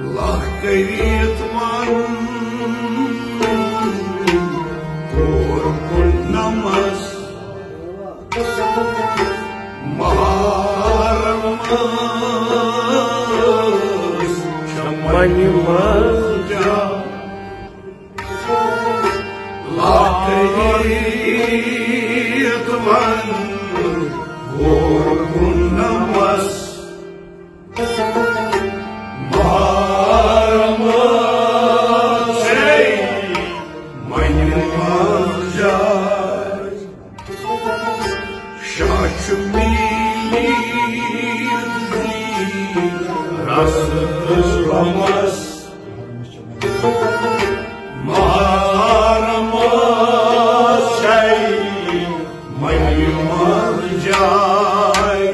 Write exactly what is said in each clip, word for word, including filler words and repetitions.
لکھ کٔرِتھ وَن کوٚر پُنمَس، محرمَس چھےٚ مَنہِ منٛز جاے۔ لکھ کٔرِتھ وَن کوٚر پُنمَس، محرمَس چھےٚ مَنہِ منٛز جاے۔ شاہ چھُ میٖر زیٖرَس تہٕ غمَس، محرمَس چھےٚ مَنہِ منٛز جاے۔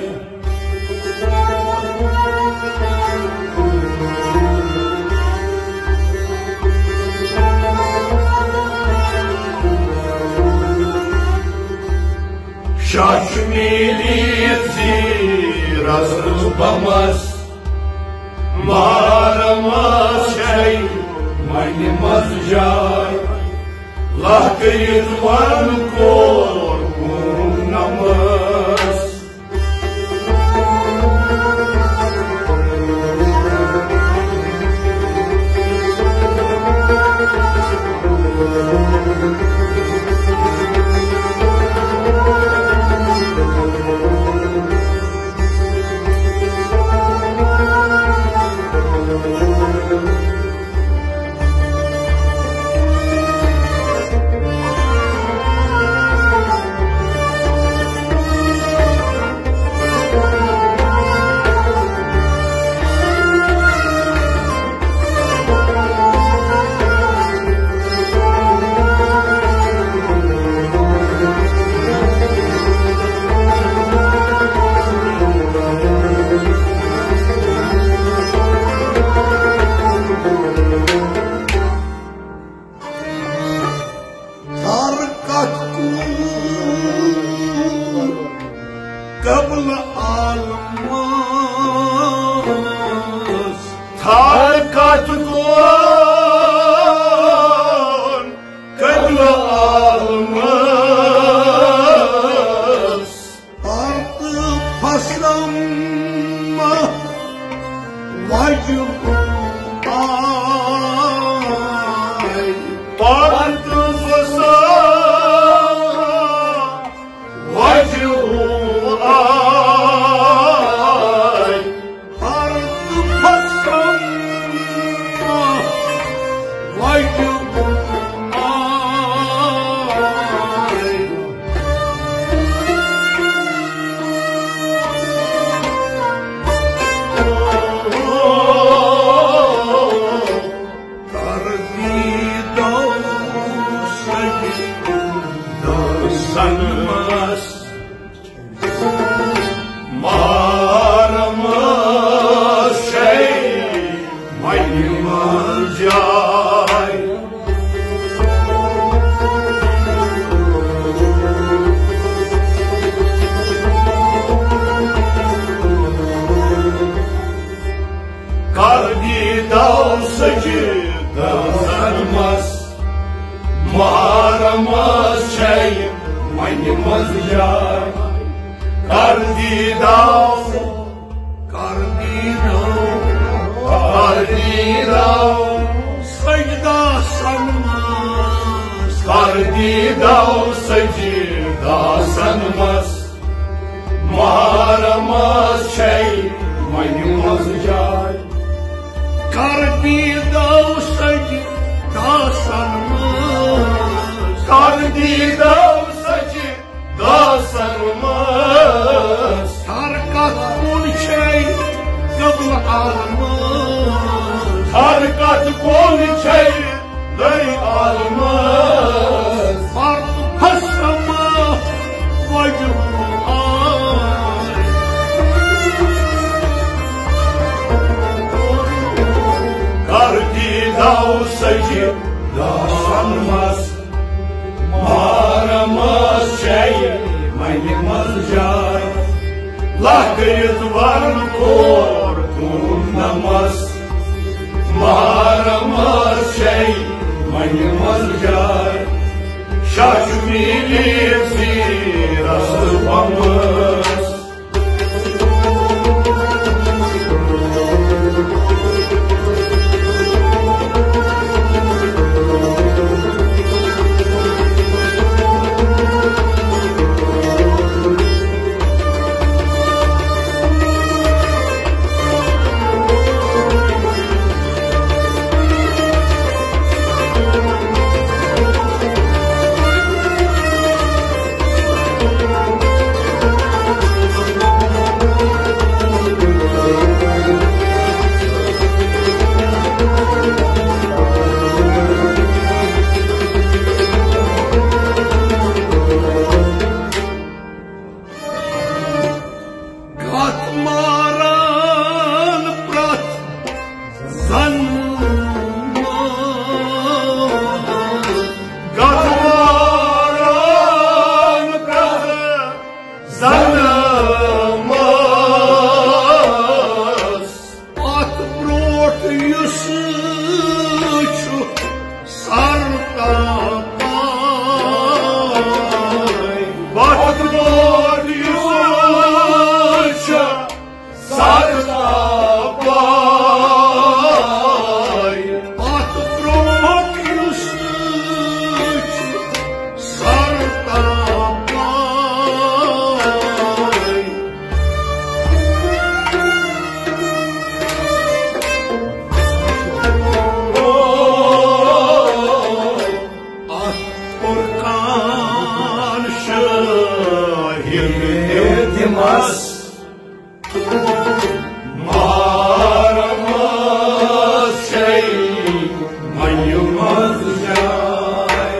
شاہ چھُ میٖر زیٖرَس تہٕ غمَس، محرمَس چھےٚ مَنہِ منٛز جاے۔ لکھ کٔرِتھ وَن کوٚر پُنمَس۔ تھر کتھ کُن قبلہٕ عالمس۔ تھر کتھ کُن قبلہٕ عالمس۔ پرتہٕ پھسم وجہ آے۔ پرتہٕ پھسم وجہ آے۔ پرتہٕ پھسم وجہ آے۔ کر دیدو سجدہ سنمس۔ محرمس چھے مَنہِ منٛز جاے۔ کر دیدو سجدہ سنمس۔ محرمس چھے مَنہِ منٛز جاے۔ کر دیدو، کر دیدو، کر دیدو سجدہ سنمس۔ کر دیدو سجدہ سنمس۔ محرمس چھے مَنہِ منٛز جاے۔ کر دیدو سجدہ سنمس۔ کر دیدو سجدہ سنمس۔ تھر کتھ کُن چھے قبلہٕ عالمس۔ تھر کتھ کُن چھے دٔے عالمس۔ پرتہٕ پھسم وجہ آے۔ کر دیدو سجدہ سنمس۔ وَنہِ منٛز جاے۔ لَکٕرِتھ وَن کھور کُن نمس۔ محرمس چھے وَنہِ منٛز جاے۔ شاہ چھُ میٖلی زیٖرس بمس۔ گتھ ماران پرٛتھ زنہٕ منٛز۔ گتھ ماران پرٛتھ زنہٕ منٛز۔ اتھ برونٛٹھ یُس چھُ سر تاپان۔ اتھ برونٛٹھ یُس چھُ سر تاپان۔ اتھ برونٛٹھ یُس چھُ سر تاپان۔ اتھ فرقان شٲہِد دِمس۔ محرمس چھے وَنہِ منٛز جاے۔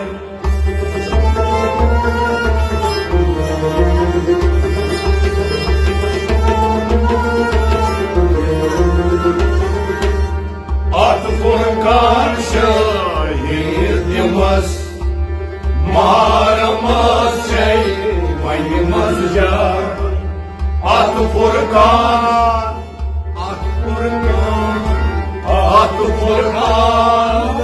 اتھ فرقان شٲہِد دِمس۔ محرمس چھے وَنہِ منٛز جاے۔ اتھ فرقان، اتھ فرقان، اتھ فرقان،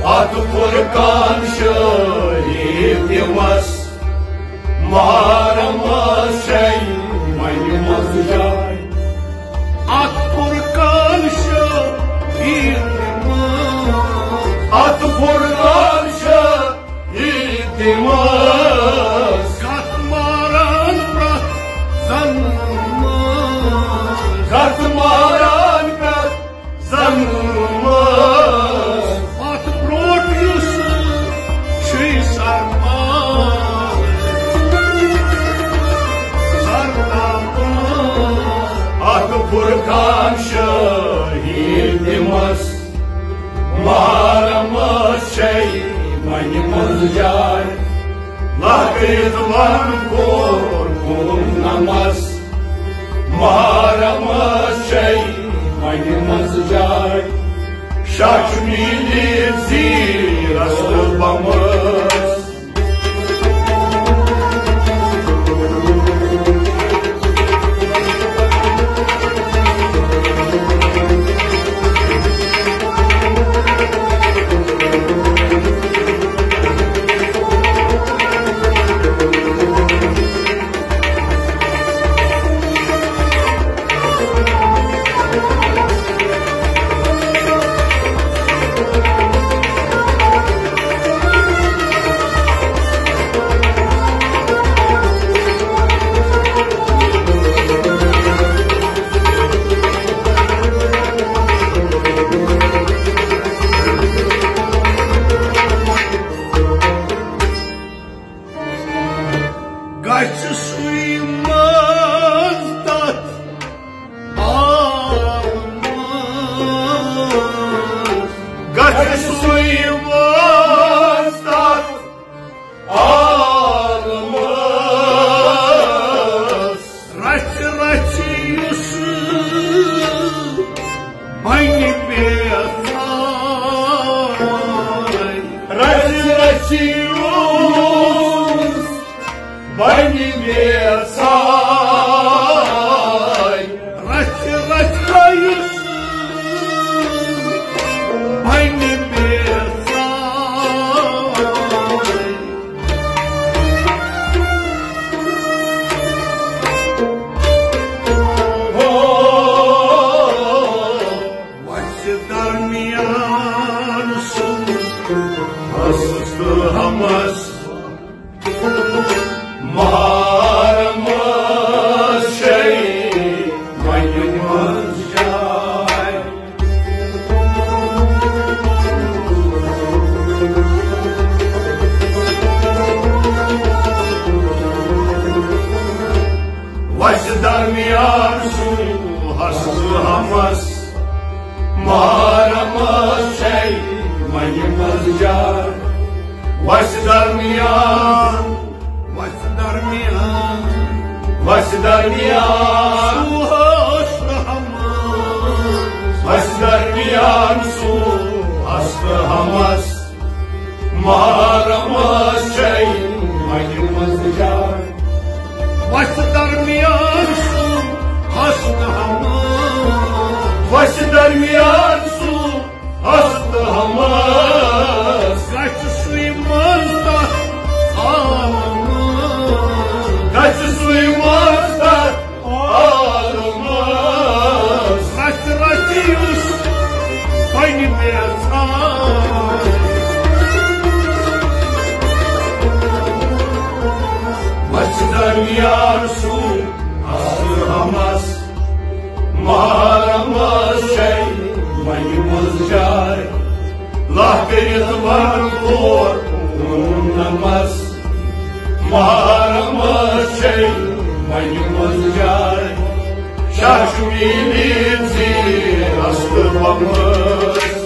اتھ فرقان شٲہِد دِمس۔ محرمس چھے وَنہِ منٛز جاے۔ اتھ فرقان شٲہِد دِمس۔ اتھ فرقان شٲہِد دِمس۔ گتھ ماران پرٛتھ زنہٕ منٛز۔ گتھ ماران پرٛتھ زنہٕ منٛز۔ اتھ برونٛٹھ یُس چھُے سرپاس، سرتاپاس۔ اتھ فرقان شٲہِد دِمس۔ محرمس چھے وَنہِ منٛز جاے۔ لَکٕرِتھ وَن کھور کُن نمس۔ محرمس چھے وَنہِ منٛز جاے۔ شاہ چھُ میٖلی زیٖرس بمس۔ گژھِ سُے منٛز تتھ عالمس۔ گژھِ سُے منٛز تتھ عالمس۔ رژھِ رژھِ یُس بنہِ بے بنہِ ویژھاے۔ رژھِ رژھِ آیُس بنہِ ویژھاے۔ ہو، وَسہِ درمیان سُنٛد ہَس تہٕ ہَمَس۔ محرمس چھے وۄنہِ منٛز جاے۔ وَسہِ درمیان سُنٛد ہَس تہٕ ہَمَس۔ محرمس چھے وۄنہِ منٛز جاے۔ وَسہِ درمیان، وَسہِ درمیان، وَسہِ درمیان۔ سُہ ہَس تہٕ ہَمَس۔ وَسہِ درمیان سُہ ہَس تہٕ ہَمَس۔ محرمس چھے وۄنہِ منٛز جاے۔ وَسہِ درمیان سُہ ہَس تہٕ ہَمَس۔ وَسہِ درمیان سُہ ہَس تہٕ ہَمَس۔ گژھِ سُے منٛز تَتھ عالمس۔ گژھِ سُے منٛز تَتھ عالمس۔ رژھِ رژھِ یُس وۄنہِ ویژھاے۔ وَسہِ درمیان سُہ ہَس تہٕ ہَمَس۔ محرمس چھے وۄنہِ منٛز جاے۔ لَہ کٔرِتھ وَن کور کُن نَمَس۔ محرمس چھے وۄنہِ منٛز جاے۔ شاہ شبیلی زی ہَس تہٕ ہَمَس۔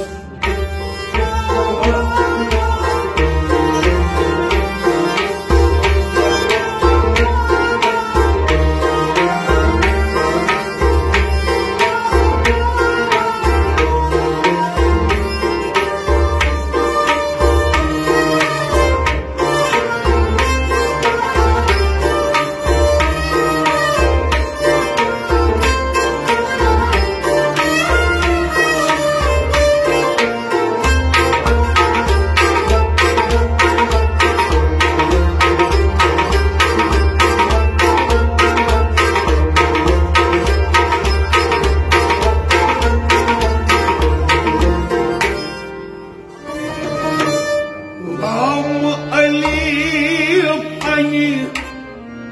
غلام علی پنہِ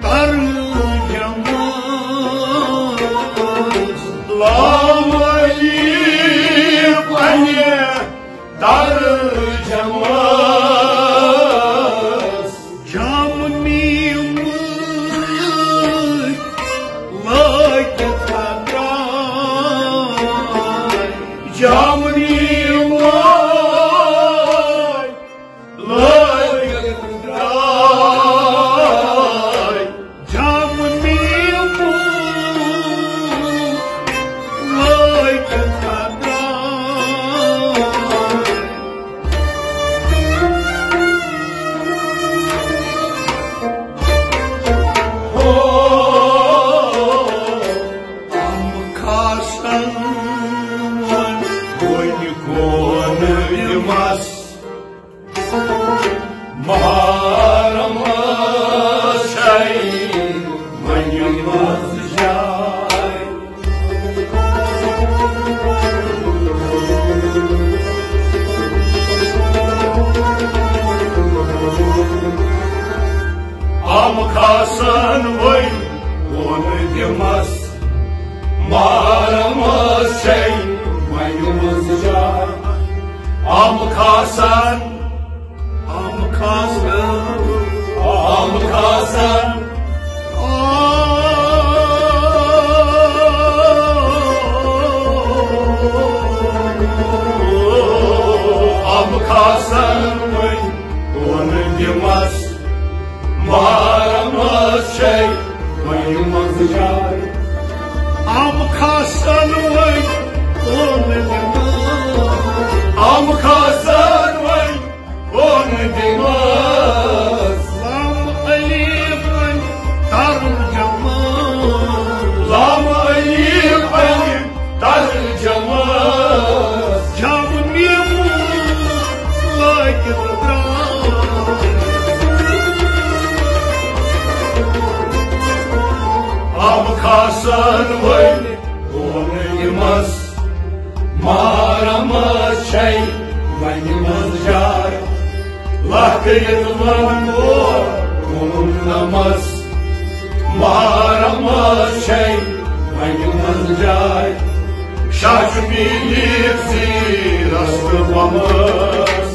ترجمس۔ غلام علی پنہِ ترجمس۔ جامنی مٔلۍ لٲگِتھ درٛاے۔ جامنی مٔلۍ لٲگِتھ درٛاے۔ جامنی مٔلۍ لٲگِتھ درٛاے۔ ہو، غم کھسن وۄنۍ، وۄنۍ کون دِمس۔ محرمس چھے وۄنہِ منٛز جاے۔ غم کھسن وۄنۍ کون دِمس۔ محرمس چھے وۄنہِ منٛز جاے۔ غم کھسن، غم کھسن، غم کھسن، غم کھسن وۄنۍ کون دِمس۔ محرمس چھے وۄنۍ منٛز جاے۔ غم کھسن وۄنۍ کون دِمس۔ غم کھسن وۄنۍ کون دِمس۔ غلام علی وۄنۍ سان وٲلۍ کونہٕ یِمس، مارمس چھے وۄنۍ منٛز جاے۔ لکھ یِتھ وۄنۍ کور کونہٕ نمس، مارمس چھے وۄنۍ منٛز جاے۔ شاہ چھُ میٖر زیٖرس تہٕ بمس۔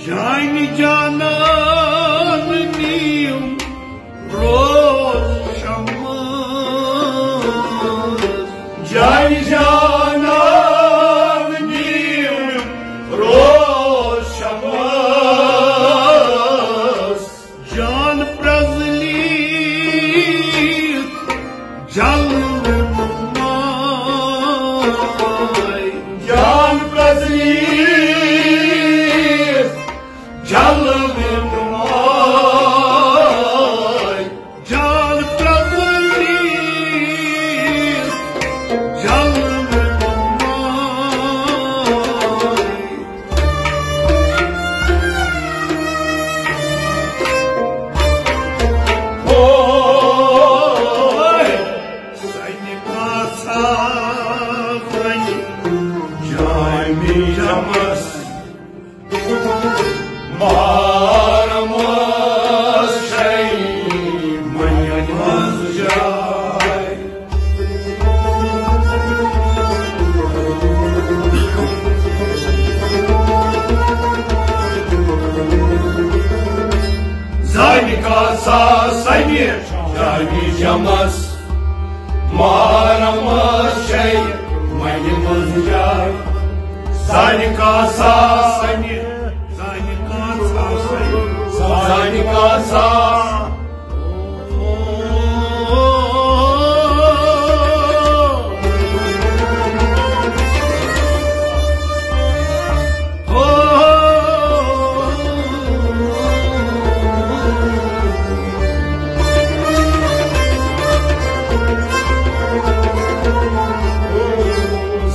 جانہِ جانان نیم روز شمس۔ جانہِ جانان نیم روز شمس۔ جان پرزلیت جلوٕ نماے۔ جان پرزلیت جلوٕ نماے۔ جان پرزلیت جلوٕ نماے۔ زانہِ کاسا سنہِ جانہِ جمس، مارمس چھے وۄنہِ منٛز جاے۔ زانہِ کاسا سنہِ، زانہِ کاسا سنہِ، زانہِ کاسا۔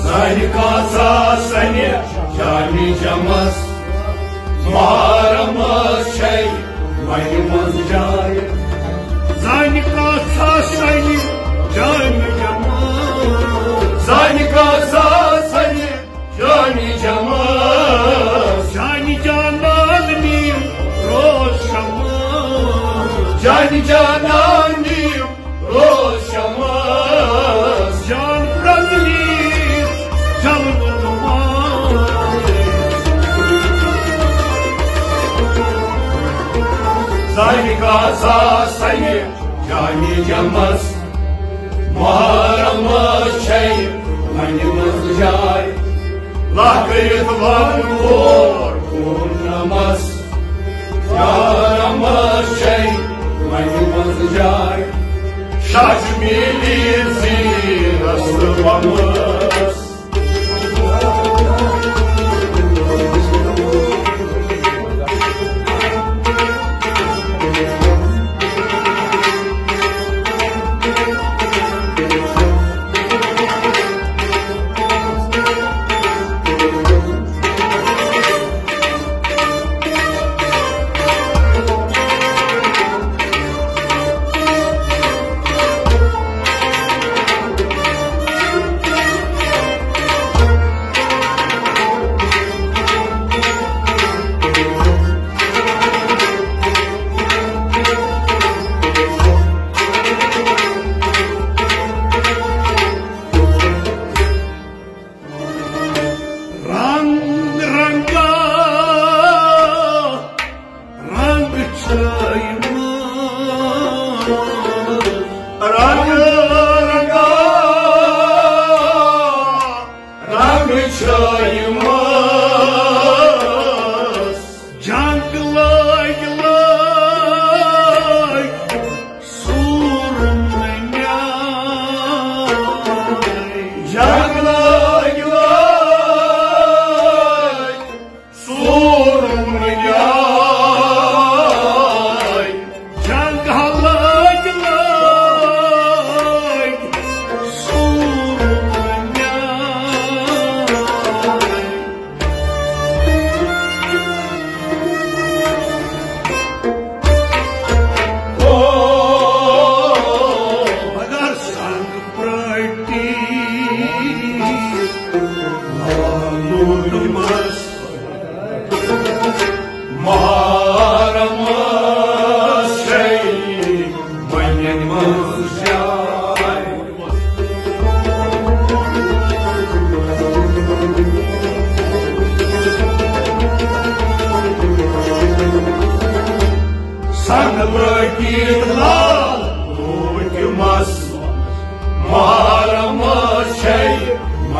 زانہِ کاسا سنہِ جانہِ جمس، مارمس چھے وۄنہِ منٛز جاے۔ زانہِ کاسا سنہِ جانہِ جمس۔ زانہِ کاسا سنہِ جانہِ جمس۔ جانہِ جانان نیم روز شمس۔ جانہِ جانان نیم روز شمس۔ جان پرزلیت جلوٕ نماے۔ زانہِ کاسا سنہِ جانہِ جمس، مارمس چھے وۄنہِ منٛز جاے۔ لکھ یِتھ وۄنۍ کور کونہٕ نمس، مارمس چھے وۄنہِ منٛز جاے۔ شاہ چھُ میٖر زیٖرس تہٕ بمس۔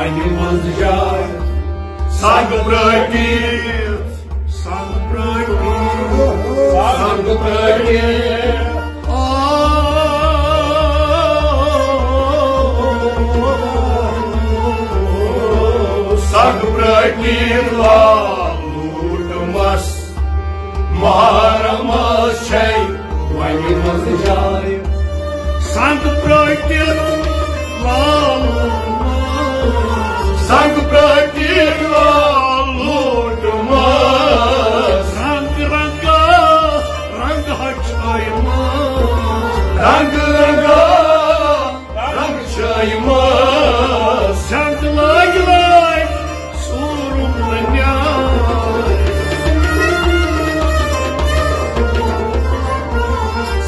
وَنہِ منٛز جاے۔ سنگ پرٲٹِتھ، سنگ پرٲٹِتھ، سنگ پرٲٹِتھ۔ آ، سنگ پرٲٹِتھ لال لوٗٹھ مس۔ محرمس چھے وَنہِ منٛز جاے۔ سنگ پرٲٹِتھ لال، سنگ پرٲٹِتھ لال لوٗٹھ مس۔ رنگ رنگا، رنگ ہچھٲیمس۔ رنگ رنگا، رنگ چھٲیمس۔ جنگ لٲگۍ لٲگۍ سورُم لٔمۍ۔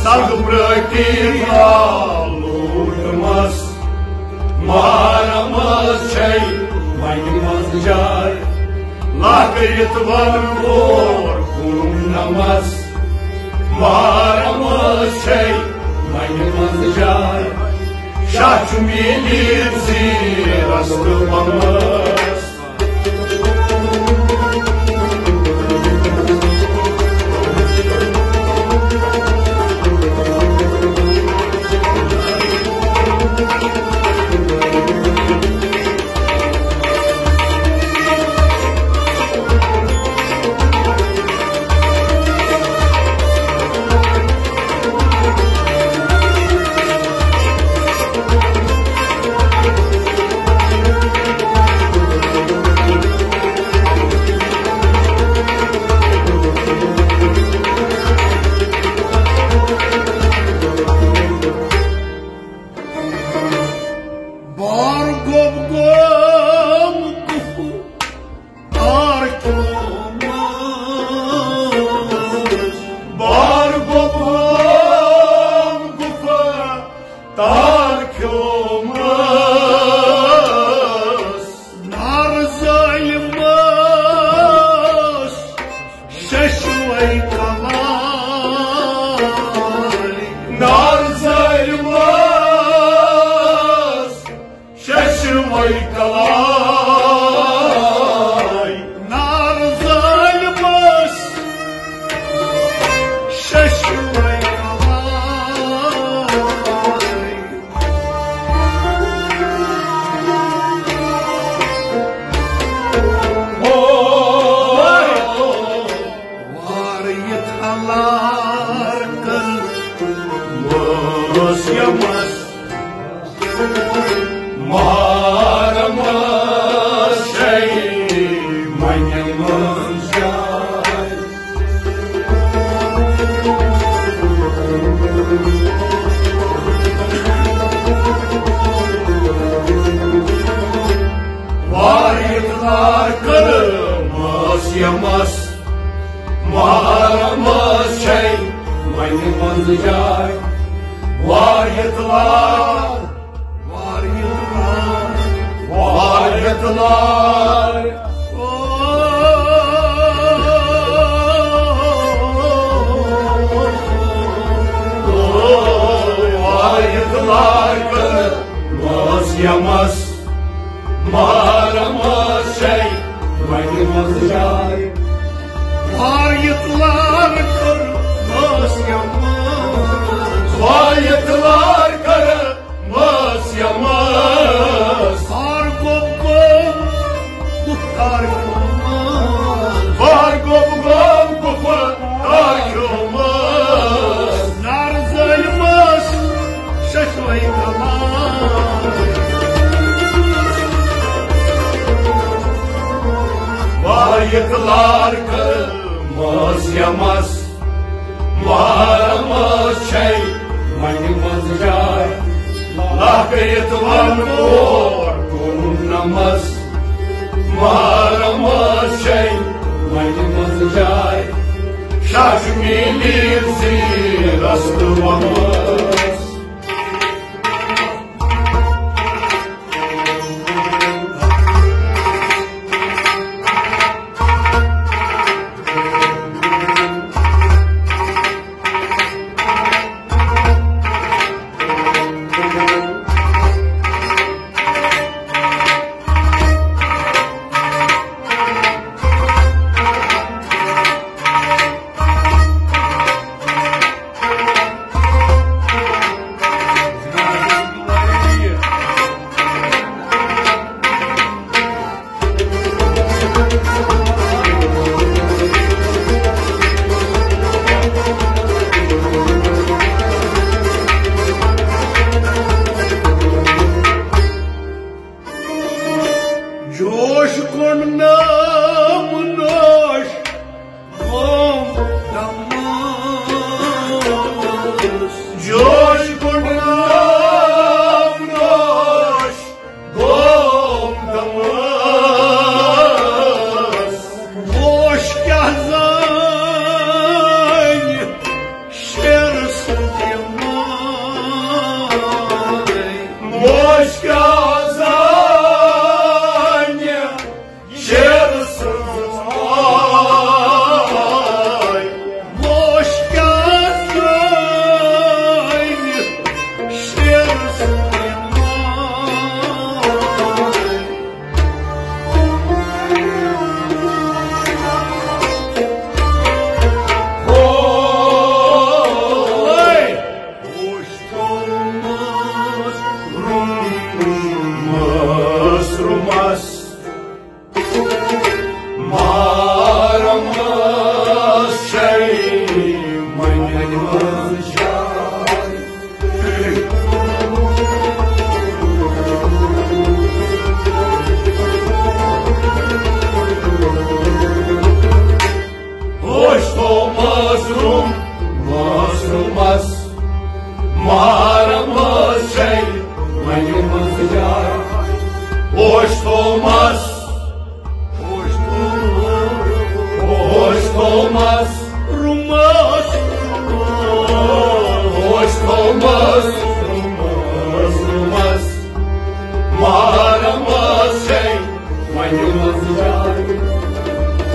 سنگ پرٲٹِتھ لال لوٗٹھ مس۔ محرمس چھے وَنہِ منٛز جاے۔ لکرِتھ وَن اور کُن نمس۔ محرمس چھے وَنہِ منٛز جاے۔ شاہ چھُ میٖلِتھ زیٖرس تہٕ بمس۔ بار گوٚب گوٚب گُپھٕ تار کھیوٚمس۔ بار گوٚب گوٚب گُپھٕ تار کھیوٚمس۔ نار ظٲلمس ششوے کلارِ۔ نار ظٲلمس ششوے کلارِ۔ نار ظٲلمس ششوے کلارِ۔ وار یتھ لار کن مس یمس۔ محرمس چھے وَنہِ منٛز جاے۔ وار یتھ لار کن مس یمس۔ محرمس چھے وَنہِ منٛز جاے۔ وار یتھ لار، وار یتھ لار، وار یتھ لار۔ او، وار یتھ لار کن مس یمس۔ محرمس چھے وَنہِ منٛز جاے۔ وار یتھ لار کن مس یمس۔ وار یتھ لار کن مس یمس۔ بار گوٚب گوٚب گُپھٕ تار کھیوٚمس۔ بار گوٚب گوٚب گُپھٕ تار کھیوٚمس۔ نار ظٲلمس ششوے کلارِ۔ وار یتھ لار کن مس یمس۔ محرمس چھے وَنہِ منٛز جاے۔ لکرِتھ وَن اور کُن نمس۔ محرمس چھے وَنہِ منٛز جاے۔ شاہ چھُ میٖلِتھ زیٖرس تہٕ بمس۔ نام نوش گوم دمس۔ جوش کوٚر نام نوش گوم دمس۔ گوش کیٛاہ زانہِ شیر سٕنٛز یہِ ماے۔ گوش کیٛاہ زانہِ شیر سٕنٛز ماے۔ گوش کیٛاہ زانہِ شیر سٕنٛز یہِ ماے۔ ہوش تھومس روم، مس رومس، مارمس چھے وۄنۍ منٛز جاے۔ ہوش تھومس، ہوش تھومس، ہوش تھومس، رومس، ہوش تھومس، رومس، رومس، مارمس چھے وۄنۍ منٛز جاے۔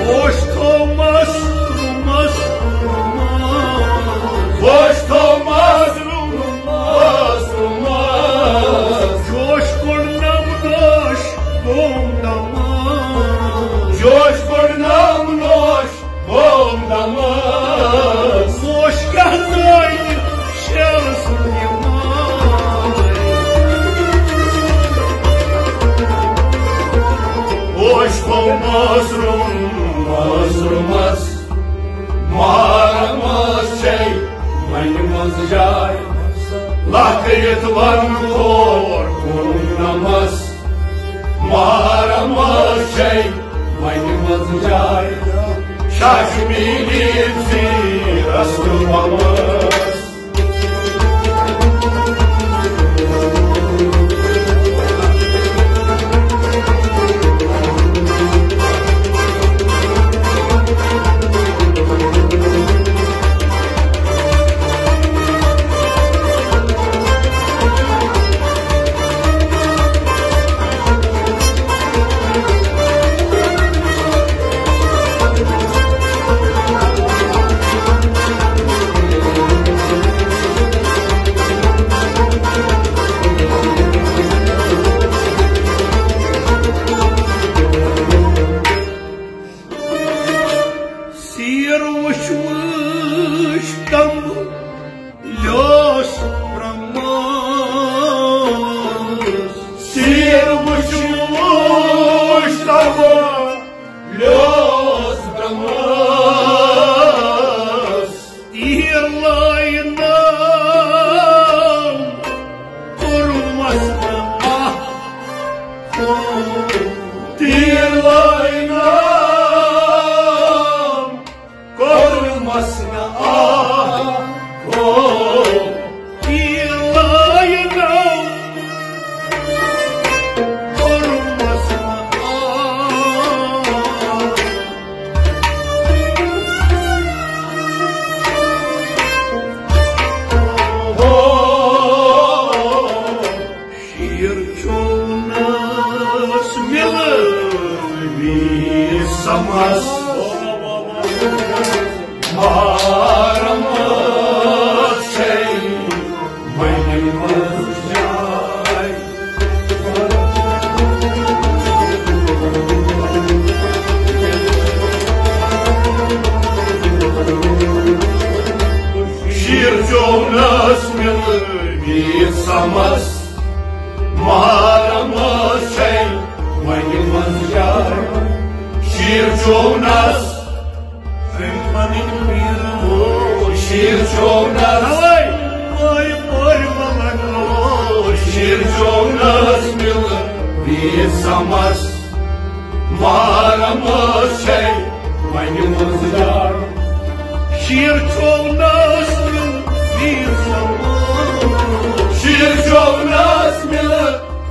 ہوش تھومس، رومس، رومس۔ ہوش تھومس، رومس، رومس۔ جوش کوٚڑنم نوش گوم دمس۔ جوش کوٚڑنم نوش گوم دمس۔ ہوش کیٛاہ زانہِ شیر سٕنٛز یہِ ماے۔ ہوش تھومس روم، مس رومس، مارمس چھے وۄنۍ منٛز جاے۔ لکھ یتھ ون کھور کُن نمس۔ مارمس چھے وۄنۍ منٛز جاے۔ شاہ شمیٖری زیٖرس تہٕ ومس۔ سیر وٕچھ وٕچھ تم لیوس برٛہمس۔ سیر وٕچھ وٕچھ تم لیوس برٛہمس۔ تیٖر لاینم کوٚرمس نہٕ اکھ۔ تیٖر لاینم کوٚرمس نہٕ اکھ۔ تیٖر لاینم کوٚرمس نہٕ اکھ۔ شیر چونس مِلوی سمس۔ مارمس چھے وۄنۍ منٛز جاے۔ شیر چونس مِلوی سمس۔ مارمس چھے وۄنۍ منٛز جاے۔ شیر چونس، شیر چونس، شیر چونس مِلوی سمس۔ محرم چھے وۄنۍ منٛز جاے۔ شیر چوونس مِل ویر سماس۔ شیر چوونس مِل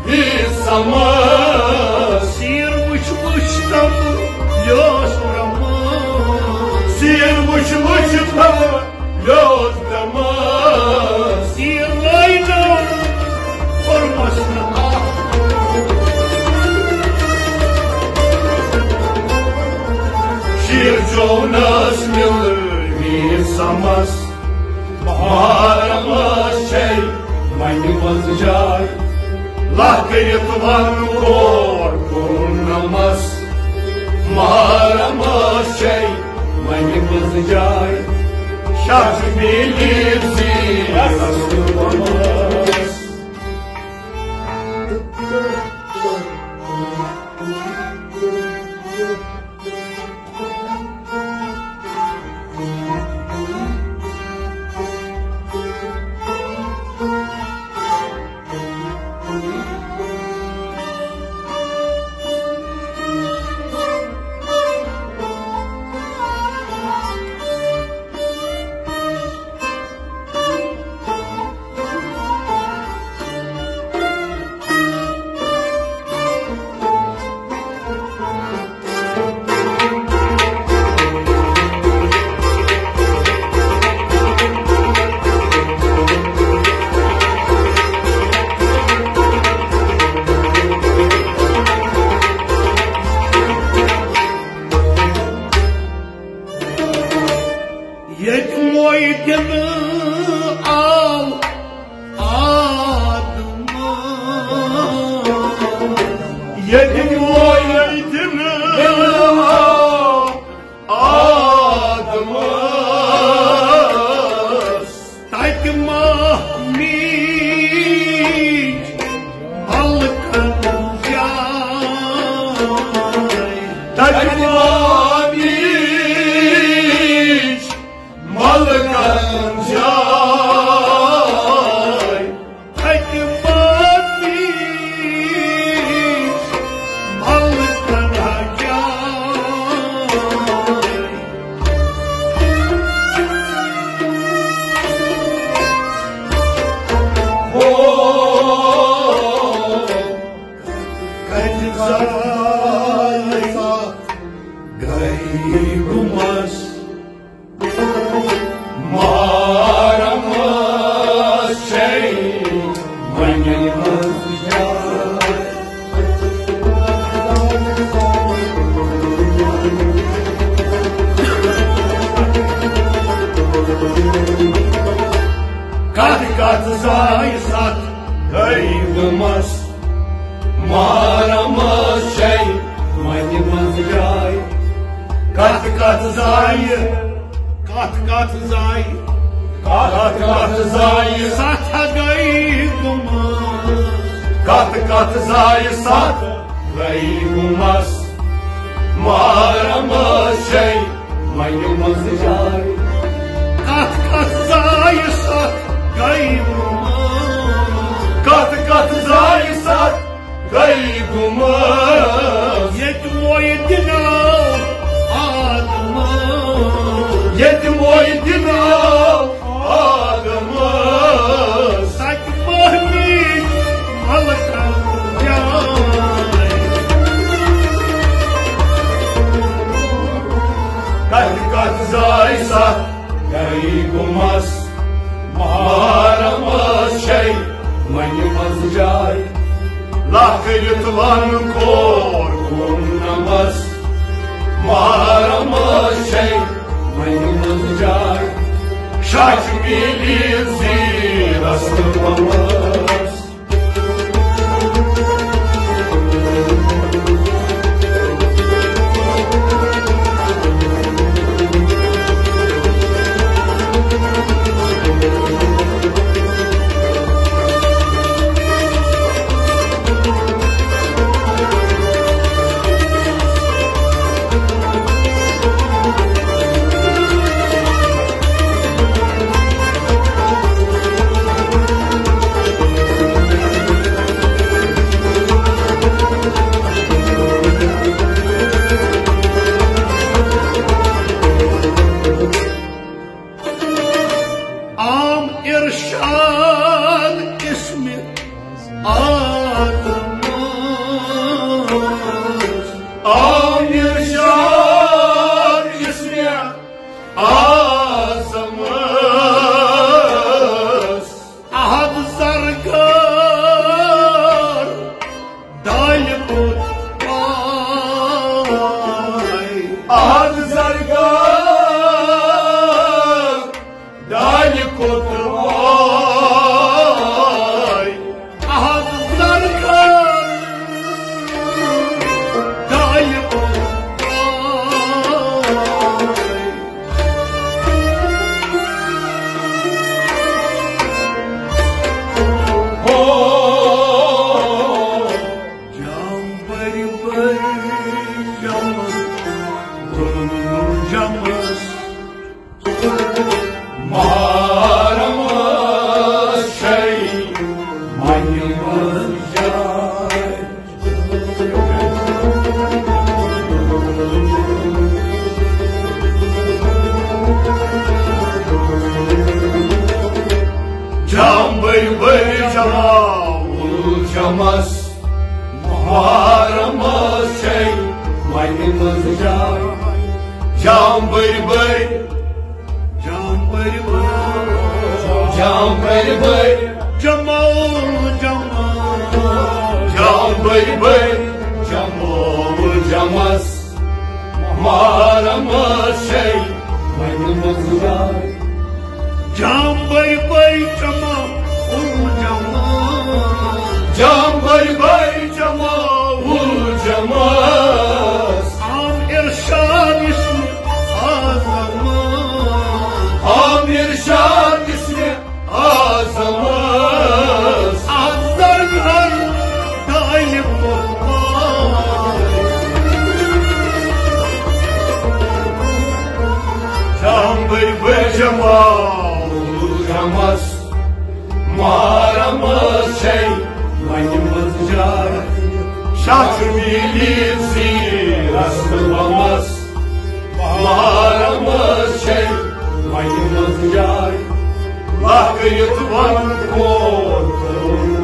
ویر سماس۔ سیر وٕچھ وٕچھ تم یوس رماس۔ سیر وٕچھ وٕچھ تم یوس دماس۔ سیر لٲنو کوٚرمس نہٕ اکھ۔ شیر چوونس مِل ویر سماس۔ محرمس چھے وۄنۍ منٛز جاے۔ لکھ کٔرِتھ ون کور پوٗرنمس۔ محرمس چھے وۄنۍ منٛز جاے۔ شاہ چھُ میٖلِتھ زیٖرس تہٕ وَنس۔ ییٚتہِ مویہِ دِنہٕ آو آدم۔ ییٚتہِ مویہِ دِنہٕ آو آدمس۔ تتہِ ماہ میٖج ملکن جاے۔ تتہِ ماہ میٖج ملکن جاے۔ تتہِ ماہ میٖج ملکن جاے۔ ہو، کتہِ زاے سۄ غیبہٕ منٛز۔ محرمس چھے وۄنۍ منٛز جاے۔ کتھ کتھ زایہِ ستھ غیبہٕ منٛز۔ محرمس چھے وۄنۍ منٛز جاے۔ کتھ کتھ زایہِ، کتھ کتھ زایہِ، کتھ کتھ زایہِ ستھ غیبہٕ منٛز۔ کتھ کتھ زایہِ ستھ غیبہٕ منٛز۔ محرمس چھے وۄنۍ منٛز جاے۔ کتھ کتھ زایہِ ستھ غیبہٕ منٛز۔ کتھ کتھ زایہِ ستھ غیبہٕ منٛز۔ ییٚتہِ مویہِ دِنہٕ آو آدمس۔ ییٚتہِ مویہِ دِنہٕ آو آدمس۔ تتہِ ماہ میٖج ملکن جاے۔ کتھ کتھ زاے ستھ غیبہٕ منٛز۔ محرمس چھے وۄنۍ منٛز جاے۔ لکھ کٔرِتھ ون کور پوٗرنمس۔ محرمس چھے وۄنۍ منٛز جاے۔ شاہ چھُ میٖلِتھ زیٖرس تہٕ وَنس۔ بٔرۍ بٔرۍ، جام بٔرۍ بٔرۍ، جام بٔرۍ بٔرۍ، جمال جمال، جام بٔرۍ بٔرۍ، جمال جمس، محرمس چھے وۄنۍ منٛز جاے۔ جام بٔرۍ بٔرۍ، جمال جمال، جام بٔرۍ بٔرۍ، جمال جمس، عام ارشاد اسم اعظم، عام ارشاد اسم اعظم، افضل ہر دائم قربان۔ جام بٔرۍ بٔرۍ، جمال جمس، محرمس چھے وۄنۍ منٛز جاے۔ شاہ چھُ میٖلی سیٖرس تہٕ غمس، محرمس چھے وۄنۍ منٛز جاے۔ لکھ یُتھ ون کور